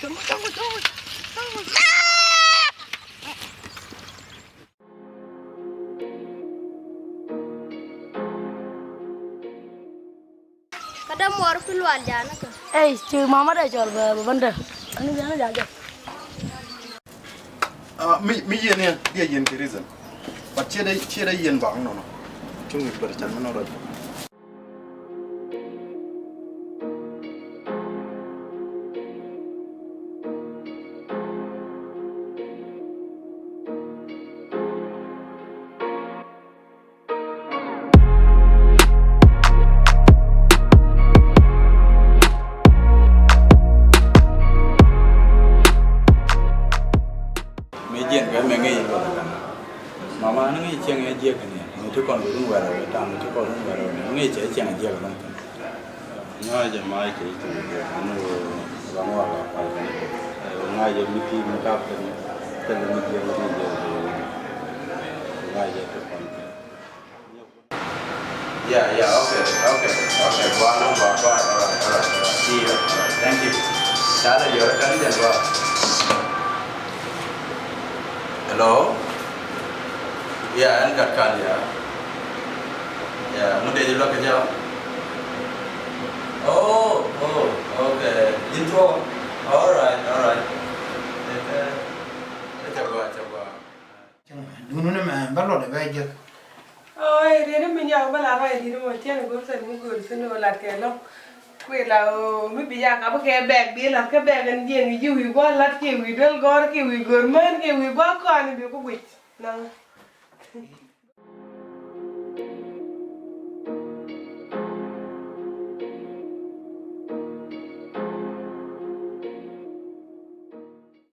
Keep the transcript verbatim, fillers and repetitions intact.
Kä dee muɔɔr pi lual ja̱a̱n kä. Ey, ci mama dee cɔl bɛ bä bändä. Ani bɛ ni ja̱a̱n jɛ. Ah, mi, mi yɛn yɛn, diɛ yɛn kɛ reason. But ciɛ dee, ciɛ dee yɛn baŋ nɔnɔ. Cuŋ i̱ bär can mi nɔ rɔc. Mi jiɛn kɛ mɛ ŋäc luɔth ɛ ka̱n. Mama ni ŋäc cieŋ ɛ jiɛk ni mi ti kɔn bi run wɛrɛ wɛ tam mi ti kɔn run wɛrɛ wɛ ŋäc cɛ cieŋ ɛ jiɛk lɔŋ kɛn. Nyɔa jɛ ma cɛ i̱ tuŋ jɛ anu ram wa ka pal kɛn. Ŋa jɛ mi ti mi kap kɛn kɛn mi jɛ mi jɛ ŋa jɛ ti kɔn kɛn. Yeah, yeah, okay, okay, okay. Go on, go on, go on. All right, all right, all right. See you. All right, thank you. Dada, you're a Canadian, go on. Hello? Yeah, ɛn gat kan, yeah. Yeah, ŋu dee ji̱ luäk kɛ jɛ ɔ? Oh, oh, okay. Ji̱n tuɔɔk. All right, all right. Ɛ, ɛ, ɛ, cɛ gɔaa, cɛ gɔaa. Duŋni mɛ bä luɔt ɛ bɛ jek. Ɔ, ɛ riet mi nyɔk bä la rɔy di̱t mɔ tiɛn go̱r sɛn mi go̱r sɛn ɔ lat kɛ lɔ̱ŋ. Kui̱ la ɔ mi bi jak a bä kɛ bɛɛk bi lat kä bɛɛk ɛn jiɛn wi̱i̱ ji̱ wi̱i̱ gua̱a̱r lat kiɛ wi̱i̱ duel gɔ̱r kiɛ wi̱i̱ go̱r män kiɛ wi̱i̱ gua̱a̱r kɔn bi ku guic. Naŋ.